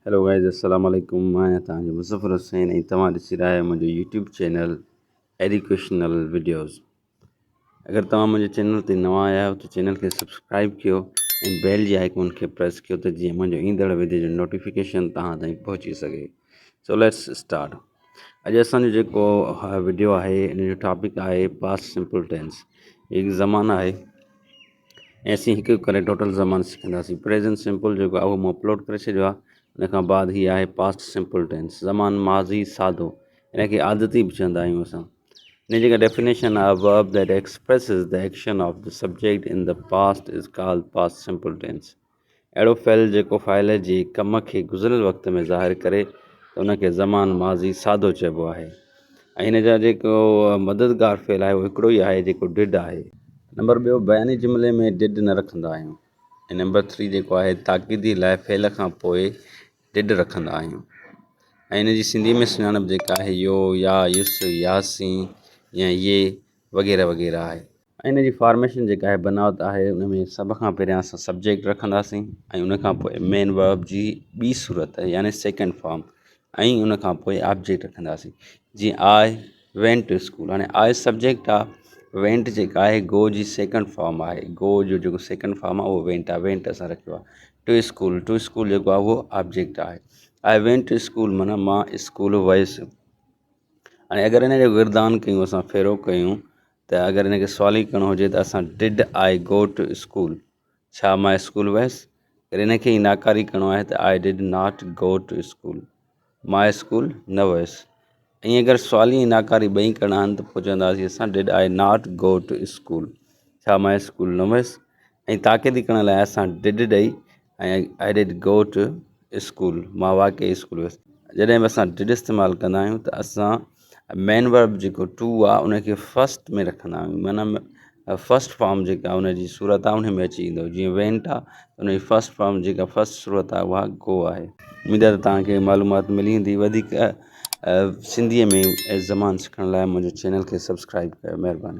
Hello guys السلام عليڪم مان آهيان توهان جو مظفر حسين ۽ توهان ڏسي رهيا آهيو منهنجو يوٽيوب چينل ايڊيوڪيشنل وڊيوز اگر توهان منهنجي چينل تي نوان آيا آهيو ته چينل کي سبسڪرائب ڪيو ۽ بيل جي آئيڪون کي پريس ڪيو ته جيئن منهنجو ايندڙ وڊيو جو نوٽيفڪيشن توهان تائين پهچي سگهي سو let's start اڄ اسان جو جيڪو وڊيو آهي ان جو ٽاپڪ آهي پاسٽ سمپل ٽينس هڪ زمان آهي ۽ اسين هڪ هڪ ڪري ٽوٽل زبان سکنداسين پريزنٽ سمپل جيڪو آهي اهو مون اپلوڊ ڪري ڇڏيو آهي ان کان بعد هي آهي پاسٽ سمپل ٽينس زمان ماضي سادو ان کي عادتي به چوندا آهيون اسان ان جيڪا ڊيفينيشن آهي verb that expresses the action of the subject in the past is called past simple tense اهڙو فعل جيڪو فاعل جي ڪم کي گذريل وقت ۾ ظاهر ڪري ته ان کي زمان ماضي سادو چئبو آهي ۽ هن جا جيڪو مددگار فعل آهي اهو هڪڙو ئي آهي جيڪو did آهي. نمبر ٻيو بياني جملي ۾ did نه رکندا آهيون ۽ نمبر ٿري جيڪو آهي تاڪيدي لاء فعل کان پوء did رکندا آهيون ۽ هن جي سنڌي ۾ سڃاڻپ جيڪا آهي يو، يا، يس، ياسين يا يي وغيره وغيره آهي. ۽ ان جي فارميشن جيڪا آهي بناوت آهي ان ۾ سڀ کان پهريان اسان سبجيڪٽ رکنداسين ۽ ان کان پوء مين ورب جي ٻي صورت يعني سيڪنڊ فارم ۽ ان کان پوء آبجيڪٽ رکنداسين جيئن I went to school هاڻي I subject آهي وينٽ جيڪا آهي گو جي سيڪنڊ فارم آهي گو جو جيڪو سيڪنڊ فارم آهي اهو وينٽ آهي وينٽ اسان رکيو آهي ٽو اسڪول ٽو اسڪول جيڪو آهي اهو آبجيڪٽ آهي I went to school معنيٰ مان اسڪول ويس هاڻي اگر ان جو گردان ڪيون اسان ڦيرو ڪيون ته اگر ان کي سوالي ڪرڻو هجي ته اسان did I go to school ڇا مان اسڪول ويس اگر ان کي ئي ناڪاري ڪرڻو آهي ته I did not go to school مان اسڪول نه ويس ائين اگر سوالي ۽ ناڪاري ٻئي ڪرڻا آهن ته پوء چونداسين اسان did I not go to school ڇا مان اسڪول نه ويس ۽ تاڪيدي ڪرڻ لاء اسان did ڏئي ۽ I did go to school مان واقعي اسڪول ويس جڏهن به اسان did استعمال ڪندا آهيون ته اسان مين ورب جيڪو ٽو آهي ان کي فرسٽ ۾ رکندا آهيون معنيٰ فرسٽ فارم جيڪا ان جي صورت آهي ان ۾ اچي ويندو جيئن وينٽ آهي ان جي فرسٽ فارم جيڪا فرسٽ صورت آهي اها گو آهي اميد آهي ته توهان کي معلومات ملي هوندي وڌيڪ سنڌيء ۾ زبان سکڻ لاء منهنجي چينل کي سبسڪرائب ڪيو مهرباني.